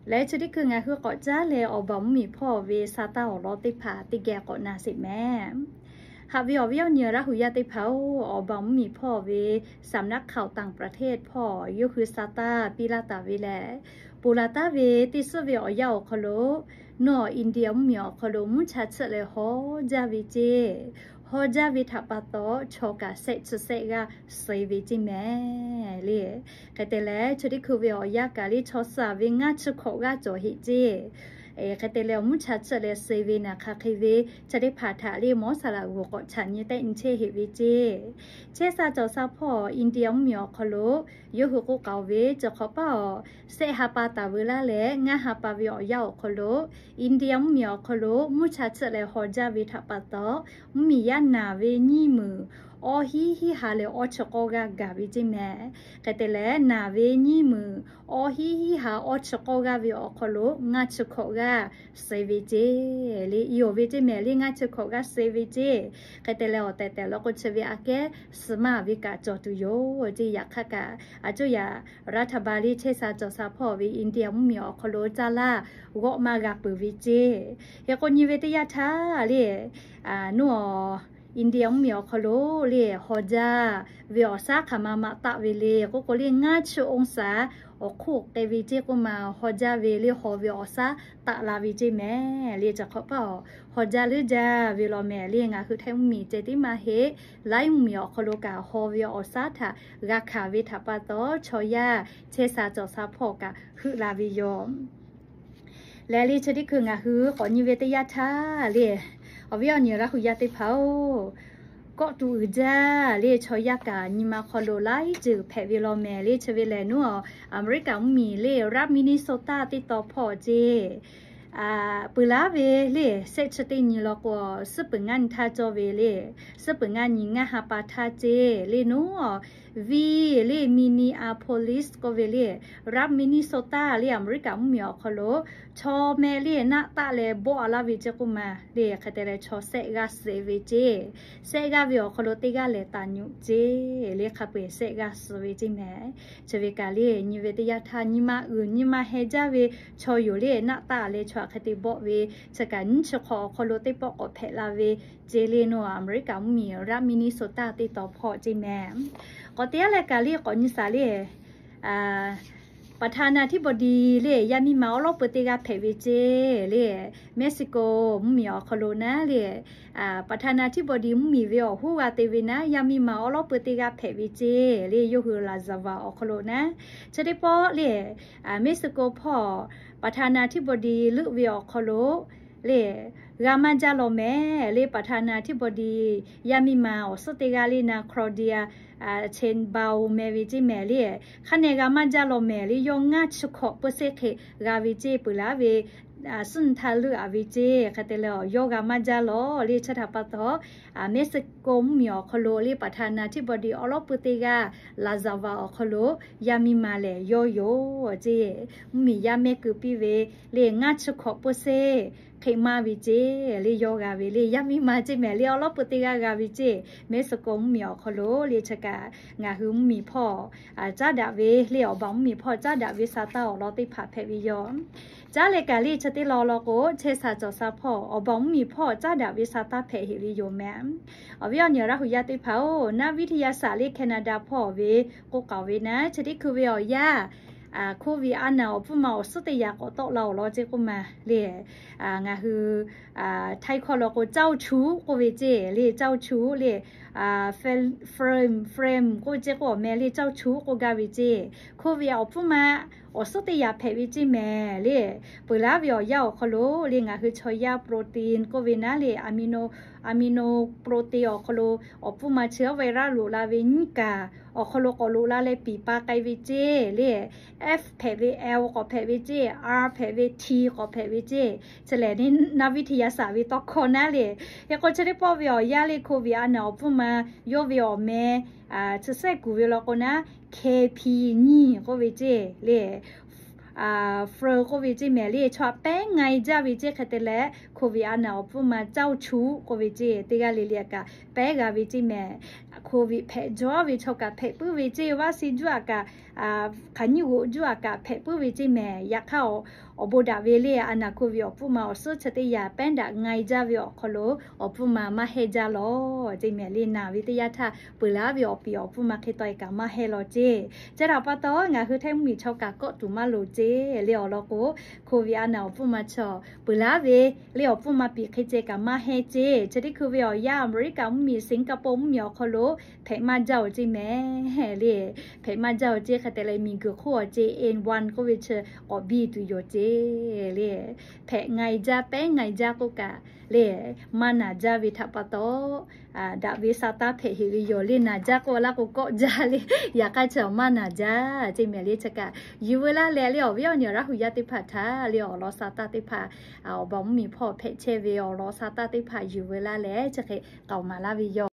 Leh chi teˇ hkui ngaˬ hui k'awꞈ caˉ leh awˬ baˬ mvuhˇmiˬ hpawˇ ve sa taˇ awˬ lawn teˇ hpaˍ teˇ geh k'awꞈ na sheˍ mehˍ. Haꞈ ve awˬ viˉ awˬ nyi Laˇ hu yaˇ teˇ hpaˍ-oˬ, awˬ baˬ mvuhˇmiˬ hpawˇ veสำนักข่าวต่างประเทศ hpawˇ yawˇ hui sa taˇ piˇ laˇ taˍ ve lehˬ, ponˬ laˬ taˍ ve teˇ suhˉ ve awˬ yanˇ awˬ hk'aw lo, nawˬ India mvuhˇmiˬ awˬ hk'aw lo mvuhˇ cha tsuhˆ leh haw jaˇ ve ceˇ. Haw jaˇ ve htaꞈ pa taw, chaw kaꞈ shehˆ chi shehˆ g'aˇ suh ve ceˇ mehˍ le. Hk'e te leh, chi teˇ hkui ve awˬ yanˇ kaꞈ le chaw suh ve ngaˇ chi hkawꞈ g'aˇ cawˬ heꞈ ceˇ. Hk'e te leh, awˬ mvuhˇ cha tsuhˆ leh suh ve naˬ hk'aˬ hk'e ve chi teˇ hpaˍ htaꞈ le mawˇ saˍ laꞈ g'oˍ k'awꞈ chaꞈ nyi tehˆ nyi chehˇ heꞈ ve ceˇ. Chehˇ sha cawˬ sha hpawˇ India mvuhˇmiˬ awˬ hk'aw lo yawˇ hui k'oˆ k'aoˍ ve, cawˬ hk'awꞈ paˇ awˬ shehˆ ha pa taˍ veu laˇ leh ngaˇ ha pa ve awˬ yanˇ awˬ hk'aw lo, India mvuhˇmiˬ awˬ hk'aw lo mvuhˇ cha tsuhˆ leh haw jaˇ ve htaꞈ pa taw, mvuhˇmiˬ yaˇ naˬ ve nyiˇ meunˍ awˇ hiˉ hiˉ ha leh awˇ chi k'awˇ g'aˇ gaˬ ve ceˇ mehˍ. Hk'e te leh, naˬ ve nyiˇ meunˍ awˇ hiˉ hiˉ ha awˇ chi k'awˇ g'aˇ ve awˬ hk'aw lo ngaˇ chi hkawꞈ g'aˇ suh ve ceˇ le. Iˉ oˬ ve ceˇ mehˍ le, ngaˇ chi hkawꞈ g'aˇ suh ve ceˇ. Hk'e te leh, awˬ tehˬ tehˬ law k'o chi ve aꞈ kehˉ suh maˇ ve kaꞈ cawˬ tuˬ yoˬ ceˇ. Yaꞈ hk'aˇ kaꞈ, a cuˇ yaꞈ รัฐบาล le chehˇ sha cawˬ sha hpawˇ ve India mvuhˇmiˬ awˬ hk'aw lo caˇ laˇ g'awˆ maˇ g'a peuˬ ve ceˇ. Hk'e k'o nyi ve teˇ yanˇ htaˇ le, nawˬ India mvuhˇmiˬ awˬ hk'aw lo le haw jaˇ ve awˬ shaˉ hk'aˬ ma ma taˆ ve le k'oˆ k'o le, ngaˇ chi องศา awˬ hk'oˆ k'ai ve ceˇ k'oˆ ma, haw jaˇ ve le haw ve awˬ shaˉ taˆ la ve ceˇ mehˍ le. Cawˬ hk'awꞈ paˇ awˬ haw jaˇ leuˉ jaˇ ve law mehˍ le. Ngaˬ hui Htaiˇ mvuhˇmiˬ ceh tiˉ maˇ heˆ, Laˇ mvuhˇmiˬ awˬ hk'aw lo kaꞈ haw ve awˬ shaˉ htaꞈ g'a hkanˍ ve htaꞈ pa taw, chaw yaˇ chehˇ sha cawˬ sha hpawˇ kaꞈ heuˆ la ve yoˬ. Leh le chi teˇ hkui ngaˬ hui k'awꞈ nyi ve teˇ yanˇ htaˇ le, awˬ viˉ awˬ nyi Laˇ hu yaˇ teˇ hpaˍ-oˬ, kawˆ tuˬ uiˍ jaˇ le chaw yaˇ kaꞈ nyi ma hk'aw lo laiˉ ceuˬ hpehꞈ ve law mehˍ le. Chi ve lehˬ, nawˬ America mvuhˇmiˬ le รัฐ Minnesota teˇ taw hpawˇ ceˇ, peuˬ laˉ ve le shehˆ chi teˇ nyi law k'o, suhˉ peuˬ ngaˇ nyi htaˇ cawˇ ve le, suhˉ peuˬ ngaˇ nyi ngaˇ ha pa htaˇ ceˇ le nawˬ vi le Minneapolis k'oˆ ve le, รัฐ Minnesota le America mvuhˇmiˬ awˬ hk'aw lo chaw meh le naˆ taˆ leh bawˆ a laˇ ve ceˇ k'oˆ ma le. Hk'e te leh, chaw shehˆ g'aˇ suh ve ceˇ. Shehˆ g'aˇ ve awˬ hk'aw lo teˇ g'aˇ lehˬ taˍ nyi ceˇ le, hk'a peu-eˬ shehˆ g'aˇ suh ve ceˇ mehˍ. Chi ve kaꞈ le nyi ve teˇ yanˇ htaˇ nyi ma uiˍ nyi ma heh jaˇ ve chaw yoˬ le naˆ taˆ leh chaw aꞈ hk'e te bawˆ ve, chi kaꞈ nyiˇ chi hk'awꞈ awˬ hk'aw lo teˇ pawˆ k'awꞈ hpehꞈ la ve ceˇ le nawˬ America mvuhˇmiˬ รัฐ Minnesota teˇ taw hpawˇ ceˇ mehˍ. K'awꞈ te aˉ leh kaꞈ le k'awꞈ nyi shaˍ le ประธานาธิบดี le yaˇ miˇ ma awˉ lawˉ peu teˇ g'aˇ hpehꞈ ve ceˇ le, Mexico mvuhˇmiˬ awˬ hk'aw lo naˉ le, ประธานาธิบดี mvuhˇmiˬ ve awˬ hoˉ g'a te ve naˉ yaˇ miˇ ma awˉ lawˉ peu teˇ g'aˇ hpehꞈ ve ceˇ le, yawˇ hui ลาซาเวล awˬ hk'aw lo naˉ. Chi teˇ pawˆ le Mexico hpawˇ ประธานาธิบดี leuˆ ve awˬ hk'aw lo le g'a maˇ jaˇ law mehˍ le. ประธานาธิบดี yaˇ miˇ ma awˬ suhˉ teˇ g'aˇ le naˉ คลาวเดีย เชนเบา meh ve ceˇ mehˍ le, hk'a nehˬ g'a maˇ jaˇ law mehˍ le. Yawˇ ngaˇ chi hkawꞈ เปอร์เซ็นต์ hk'e g'a ve ceˇ, peuˬ laˉ ve suhˉ nyi htaˇ leuˆ a ve ceˇ. Hk'e te leh, yawˇ g'a maˇ jaˇ law le. Chi htaꞈ pa taw, Mexico mvuhˇmiˬ awˬ hk'aw lo le ประธานาธิบดี awˉ lawˉ peu teˇ g'aˇ ลาซาเวล awˬ hk'aw lo yaˇ miˇ ma lehˬ yawˇ yoˬ ceˇ. Mvuhˇmiˬ yaˇ mehˆ keu piˇ ve le ngaˇ chi hkawꞈ เปอร์เซ็นต์ hk'e maˇ ve ceˇ le yawˇ g'a ve le yaˇ miˇ ma ceˇ mehˍ le awˉ lawˉ peu teˇ g'aˇ g'a ve ceˇ. Mexico mvuhˇmiˬ awˬ hk'aw lo le chi kaꞈ ngaˬ hui mvuhˇmiˬ hpawˇ caˉ daꞈ ve le awˬ baˬ mvuhˇmiˬ hpawˇ caˉ daꞈ ve sa taˇ awˬ lawn teˇ hpaˍ hpehꞈ ve yoˬ. Caˉ leh kaꞈ le chi teˇ law law k'o, chehˇ sha cawˬ sha hpawˇ awˬ baˬ mvuhˇmiˬ hpawˇ caˉ daꞈ ve sa taˇ hpehꞈ heꞈ ve yoˬ mehˍ. Awˬ viˉ awˬ nyi Laˇ hu yaˇ teˇ hpaˍ-oˬ, naˆ วิทยาศาสตร์ le Canada hpawˇ ve k'oˆ k'aoˍ ve naˉ, chi teˇ hkui ve awˬ yanˇ โควิด a naˬ awˬ pfuhˇ ma awˬ suhˉ teˇ yaꞈ k'awꞈ tawˆ la awˬ lawn ceˇ k'oˆ ma le. Ngaˬ hui Htaiˇ hkawˇ law k'o เจ้าชู้ k'oˆ ve ceˇ le, เจ้าชู้ le, frame, frame k'oˆ ve ceˇ k'o awˬ meh le เจ้าชู้ k'oˆ gaˇ ve ceˇ. โควิด awˬ pfuhˇ ma awˬ suhˉ teˇ yaꞈ hpehꞈ ve ceˇ mehˍ le. Peuˬ laˉ ve awˬ yanˇ awˬ hk'aw lo le ngaˬ hui chaw yaˇ โปรตีน k'oˆ ve naˉ le, amino, amino protein awˬ hk'aw lo awˬ pfuhˇ ma chi virus loꞈ la ve nyiˇ kaˬ awˬ hk'aw lo k'awꞈ loꞈ la leh piˍ pa k'ai ve ceˇ le. F hpehꞈ ve, L k'awꞈ hpehꞈ ve ceˇ, R hpehꞈ ve, T k'awꞈ hpehꞈ ve ceˇ. Chi lehˬ naˆ วิทยาศาสตร์ ve tawˇ hkawˇ naˉ le. Hk'e k'o chi teˇ pawˆ ve awˬ yanˇ le โควิด a naˬ awˬ pfuhˇ ma yawˇ ve awˬ meh chi shehˆ kuˬ ve law k'o naˉ, K P nyiˇ k'oˆ ve ceˇ le. February k'oˆ ve ceˇ mehˍ le, chaw htaꞈ pehˉ nga-e jaˇ ve ceˇ hk'e te leh, COVID a naˍ awˬ pfuhˇ ma caˇ-oˬ chu k'oˆ ve ceˇ teˇ g'aˇ le le kaꞈ pehˉ g'a ve ceˇ mehˍ. COVID hpehꞈ jawˇ ve chaw kaꞈ hpehꞈ puiˉ ve ceˇ, vaccine juˇ aꞈ kaꞈ, hk'aˬ nyiˇ g'oꞈ juˇ aꞈ kaꞈ hpehꞈ puiˉ ve ceˇ mehˍ. Yaꞈ hk'aˇ, awˬ bon daꞈ ve le a naˍ COVID awˬ pfuhˇ ma awˬ suhˉ chi teˇ yanˇ pehˉ daꞈ nga-e jaˇ ve awˬ hk'aw lo awˬ pfuhˇ ma maˇ hehnˇ jaˇ lawˬ ceˇ mehˍ le. Naˬ ve teˇ yanˇ htaˇ peuˬ laˉ ve awˬ piˍ awˬ pfuhˇ ma hk'e taw-e kaꞈ maˇ hehnˇ lawˬ ceˇ. Chi htaꞈ pa taw, ngaˬ hui htaiˇ mvuhˇmiˬ chaw kaꞈ kawˆ tuˬ maˇ loˍ ceˇ le. Awˬ lawn k'o, COVID a naˍ awˬ pfuhˇ ma chaw peuˬ laˉ ve le awˬ pfuhˇ ma piˍ hk'e ceh kaꞈ maˇ hehnˇ ceˇ. Chi teˇ hkui ve awˬ yanˇ Aˍmeˍriˆkaꞈ mvuhˇmiˬ, Singapore mvuhˇmiˬ awˬ hk'aw lo hpehꞈ maˇ jaˇ-oˬ ceˇ mehˍ le. Hpehꞈ maˇ jaˇ-oˬ ceˇ hk'e te leh, miˬguiˬ hk'oˆ awˬ ceˇ N one k'oˆ ve chi k'awꞈ biˇ tuˬ yoˬ ceˇ le. Hpehꞈ nga-e jaˇ, pehˉ nga-e jaˇ k'oˆ kaꞈ le, maˇ naˬ jaˇ ve htaꞈ pa taw, daꞈ ve sa taˇ hpehꞈ heˍ ve yoˬ le. Naˬ jaˇ k'oˆ laˇ k'o kawˆ jaˇ le. Yaꞈ hk'aˇ chi maˇ naˬ jaˇ ceˇ mehˍ le. Chi kaꞈ yuˬ veu laˇ leh le, awˬ viˉ awˬ nyi Laˇ hu yaˇ teˇ hpaˍ htaꞈ le awˬ lawn sa taˇ teˇ hpaˍ, awˬ ba mvuhˇmiˬ hpawˇ hpehꞈ chehˇ ve awˬ lawn sa taˇ teˇ hpaˍ yuˬ veu laˇ leh chi hk'e k'aoˍ maˍ laˇ ve yoˬ.